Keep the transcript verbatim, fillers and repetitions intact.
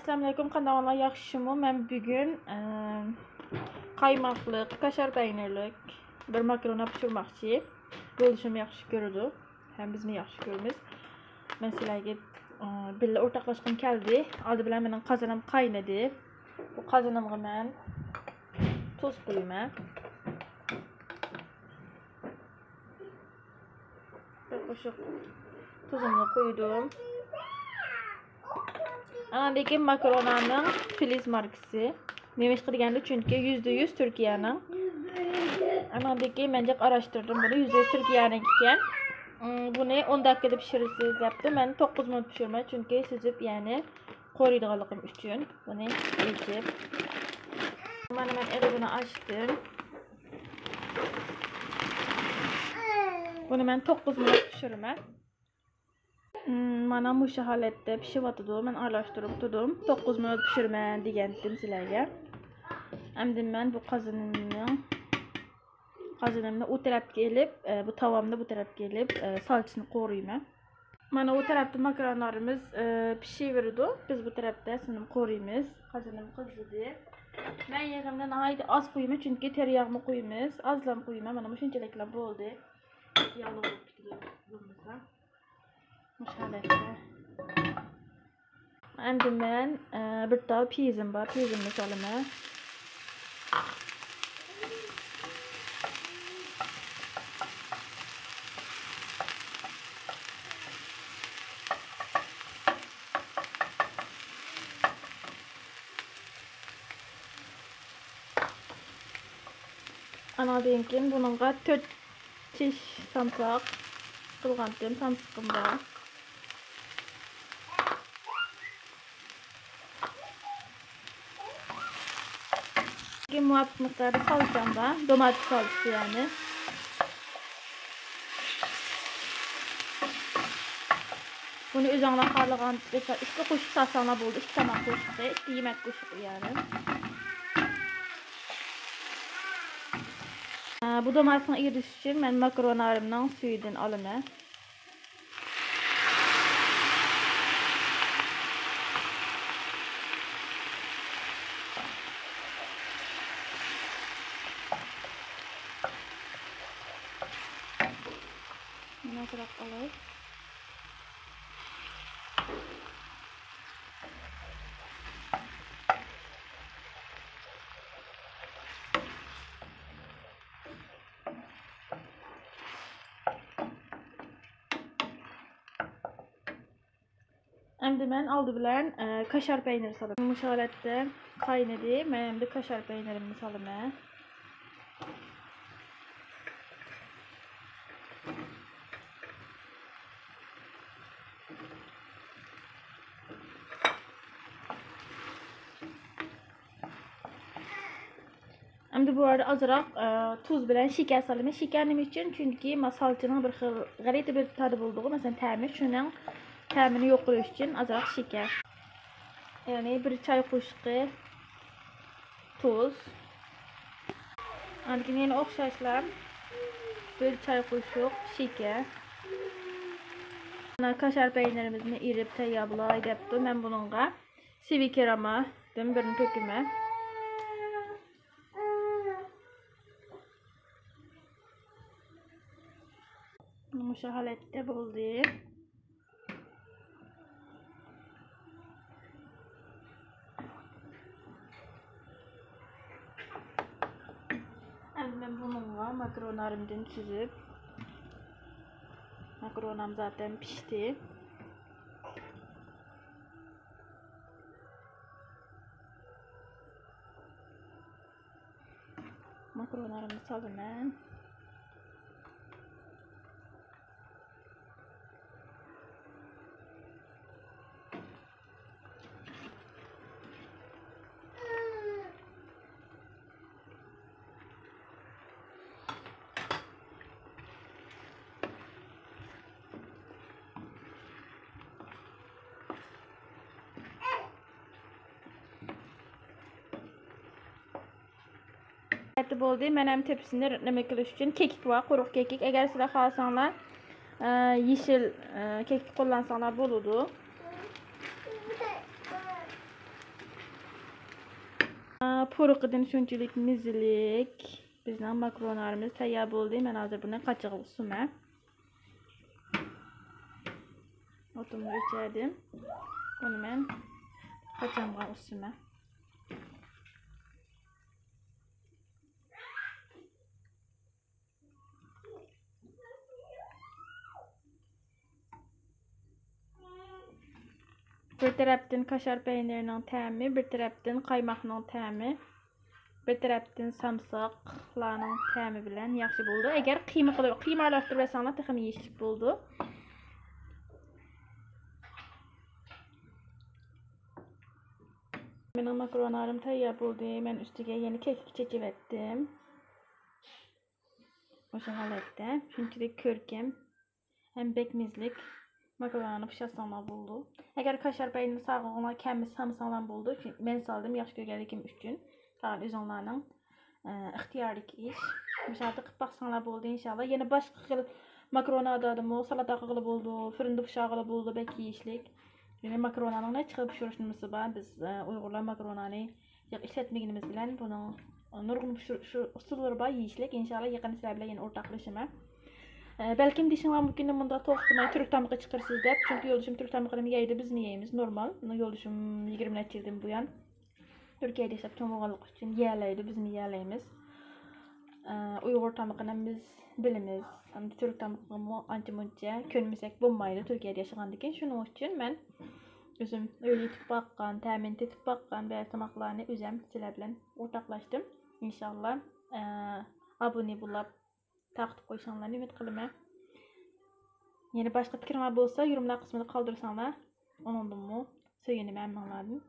ئەسسالامۇئەلەيكۇم، قانداق ئەھۋالىڭلار، ياخشىمۇ؟ مەن بۈگۈن، ئەم، قايماقلىق، كاشار پەينىرلىك بىر ماكرونا پىشۇرماقچى. يولدىشىم ياخشى كۆرىدۇ. ھەممىمىزمۇ ياخشى كۆرىمىز. مەن سىلەرگە، ئە، بىللە ئورتاقلاشقۇم كەلدى. ئالدى بىلەن مېنىڭ قازىنىم قاينىدى. بۇ قازىنىمغا مەن تۇز قۇيىمەن. بىر قوشۇق تۇزۇمنى قۇيدۇم. ئاناندىن كېيىن ماكرونانىڭ فىلىز ماركىسى. نېمىشقا دېگەندە، چۈنكى يۈزدە يۈز تۈركىيەنىڭ. ئاناندىن كېيىن مەن جىق ئاراشتۇردۇم بۇنى، يۈزدە يۈز تۈركىيەنىڭ ئىكەن. ئىم، بۇنى ئون دەقىقىدە پىشۇرىسىز دەپتۇ. مەن توققۇز مىنۇت پىشۇرىمەن، چۈنكى سۈزۈپ، يەنى قورۇيدىغانلىقىم ئۈچۈن بۇنى ئېچىپ. مانا مەن ئېغىزىنى ئاچتىم. بۇنى مەن توققۇز مىنۇت پىشۇرىمەن. مم، مانا مۇشۇ ھالەتتە پىشىۋاتىدۇ. مەن ئارىلاشتۇرۇپ تۇردۇم. توققۇز مىنۇت پىشۇرىمەن دېگەنتىم سىلەرگە. ئەمدى مەن بۇ قازىنىمنىڭ، قازىنىمنى ئۇ تەرەپكە ئېلىپ، ئە، بۇ تاۋامنى بۇ تەرەپكە ئېلىپ، ئە، سالچىنى قورۇيمەن. مانا ئۇ تەرەپتە ماكارونلىرىمىز، ئە، پىشىۋېرىدۇ. بىز بۇ تەرەپتە سىنىم قورۇيمىز. قازىنىم قىزىدى. مەن يېغىمنى ناھايىتى ئاز قويىمەن، چۈنكى تېرىياغمۇ قويىمىز. ئازلا قويىمەن. مانا مۇشۇنچىلىكلا بولدى. ياغلىق بولۇپ كېتىدۇ بولمىسا. مۇشۇ ھالەتتە. ئەمدى مەن، ئە، بىر تال پىيىزىم بار، پىيىزىمنى سالىمەن. ئانىڭدىن كېيىن بۇنىڭغا تۆت چىش سامساق قىلغانتىم، سامسىقىم بار. كېيىن مۇۋاپىق مىقداردا سالچام بار، دومات سالچىسى يەنى. بۇنى ئۆزۈڭلار خالىغان، مەسىلەن، ئىككى قوشۇق سالساڭلار بولىدۇ، ئىككى تاماق قوشۇقى، ئىككى يېمەك قوشۇقى يەنى. ئە، بۇ دوماتنىڭ ئېرىشىش ئۈچۈن مەن ماكارونلىرىمنىڭ سۈيىدىن ئالىمەن. مانا ئازراق ئالاي. ئەمدى مەن ئالدى بىلەن، ئە، كاشار پەينىر سالىمەن. مۇشۇ ھالەتتە قاينىدى. مەن ئەمدى كاشار پەينىرىمنى سالىمەن. ئەمدى بۇ يەردە ئازراق، ئە، تۇز بىلەن شېكەر سالىمەن. شېكەر نېمە ئۈچۈن؟ چۈنكى ما سالچىنىڭ بىر خىل غەلىتە بىر تادى بولىدىغۇ، مەسىلەن، تەمى، شۇنىڭ تەمىنى يوق قىلىش ئۈچۈن ئازراق شېكەر. يەنى بىر چاي قوشۇقى تۇز. ئاندىن كېيىن يەنە ئوخشاشلا بىر چاي قوشۇق شېكەر. مانا كاشار پەينىرىمىزنى ئېرىپ تەييار بولاي دەپتۇ. مەن بۇنىڭغا سىۋىكرامادىن بىرنى تۆكىمەن. مۇشۇ ھالەتتە بولدى. ئەمدى مەن بۇنىڭغا ماكارونلىرىمدىن سۈزۈپ، ماكارونام زاتەن پىشتى. ماكارونلىرىمنى سالىمەن. بولدى. مەن ھەم تېپىسىنى نېمە قىلىش ئۈچۈن كېكىك بار، قۇرۇق كېكىك. ئەگەر سىلەر خالىساڭلار، ئە، يېشىل، ئە، كېكىك قوللانساڭلار بولىدۇ. پۇرىقىدىن شۇنچىلىك مېزىلىك بىزنىڭ ماكرونلىرىمىز تەييار بولدى. مەن ھازىر بۇنى قاچىغا ئۇسسۇمەن. ئوتۇمنى ئۆچۈردۈم. بۇنى مەن قاچامغا ئۇسسۇمەن. بىر تەرەپتىن كاشار پەينىرىنىڭ تەمى، بىر تەرەپتىن قايماقنىڭ تەمى، بىر تەرەپتىن سامساقلارنىڭ تەمى بىلەن ياخشى بولىدۇ. ئەگەر قىيما قىلىپ، قىيما ئارىلاشتۇرۇپ يەسەڭلار تېخىمۇ يېيىشلىك بولىدۇ. مېنىڭ ماكرونلىرىم تەييار بولدى. مەن ئۈستىگە يەنە كەكلىك چېچىۋەتتىم. مۇشۇ ھالەتتە شۇنچىلىك كۆركەم ھەم بەك مېزىلىك ماكرونلارنى پىشۇرساڭلار بولىدۇ. ئەگەر كاشار پەينىرى سالغۇڭلار كەلمىسە سالمىساڭلار بولىدۇ. چۈنكى مەن سالدىم، ياخشى كۆرگەنلىكىم ئۈچۈن. تاغام ئۆزۈڭلارنىڭ، ئە، ئىختىيارىدىكى ئىش. مۇشۇ يەردە قىلىپ باقساڭلار بولىدۇ ئىنشاللا. يەنە باشقا خىل ماكرونادىمۇ سالات قىلغىلى بولىدۇ، فىرىندا پىشۇرغىلى بولىدۇ، بەك يېيىشلىك. يەنە ماكرونانىڭ نەچچە خىل پىشۇرۇش نېمىسى بار. بىز، ئە، ئۇيغۇرلار ماكرونانى جىق ئىشلەتمىگىنىمىز بىلەن بۇنىڭ نۇرغۇن پىشۇرۇش ئۇسۇللىرى بار يېيىشلىك. ئىنشاللا يېقىندا سىلەر بىلەن يەنە ئورتاقلىشىمەن. ئە، بەلكىم دېيىشىڭلار مۇمكىن، مۇنداق توختىماي تۈرك تامىقى چىقىرىسىز دەپ. چۈنكى يولدىشىم تۈرك تامىقىنى يەيدۇ، بىزمۇ يەيمىز، نورمال. يولدىشىم يىگىرمە نەچچە يىلدىن بۇيان تۈركىيەدە ياشاپ چوڭ بولغانلىقى ئۈچۈن يېيەلەيدۇ، بىزمۇ يېيەلەيمىز. ئە، ئۇيغۇر تامىقىنى بىز بىلىمىز. ئەمدى تۈرك تامىقىغىمۇ ئانچە مۇنچە كۆنمىسەك بولمايدۇ تۈركىيەدە ياشىغاندىكىن. شۇنىڭ ئۈچۈن مەن ئۆزۈم ئۆيدە يېتىپ باققان، تەمىنى تېتىپ باققان بەزى تاماقلارنى ئۆزۈم سىلەر بىلەن ئورتاقلاشتىم. ئىنشاللا، ئە، ئابۇنە بولاپ تارقىتىپ قويۇشۇڭلارنى ئۈمىد قىلىمەن. يەنە باشقا پىكرىڭلار بولسا، يورۇملار قىسمىدا قالدۇرساڭلار، ئۇنىڭدىنمۇ سۆيۈنىمەن ھەممىڭلاردىن.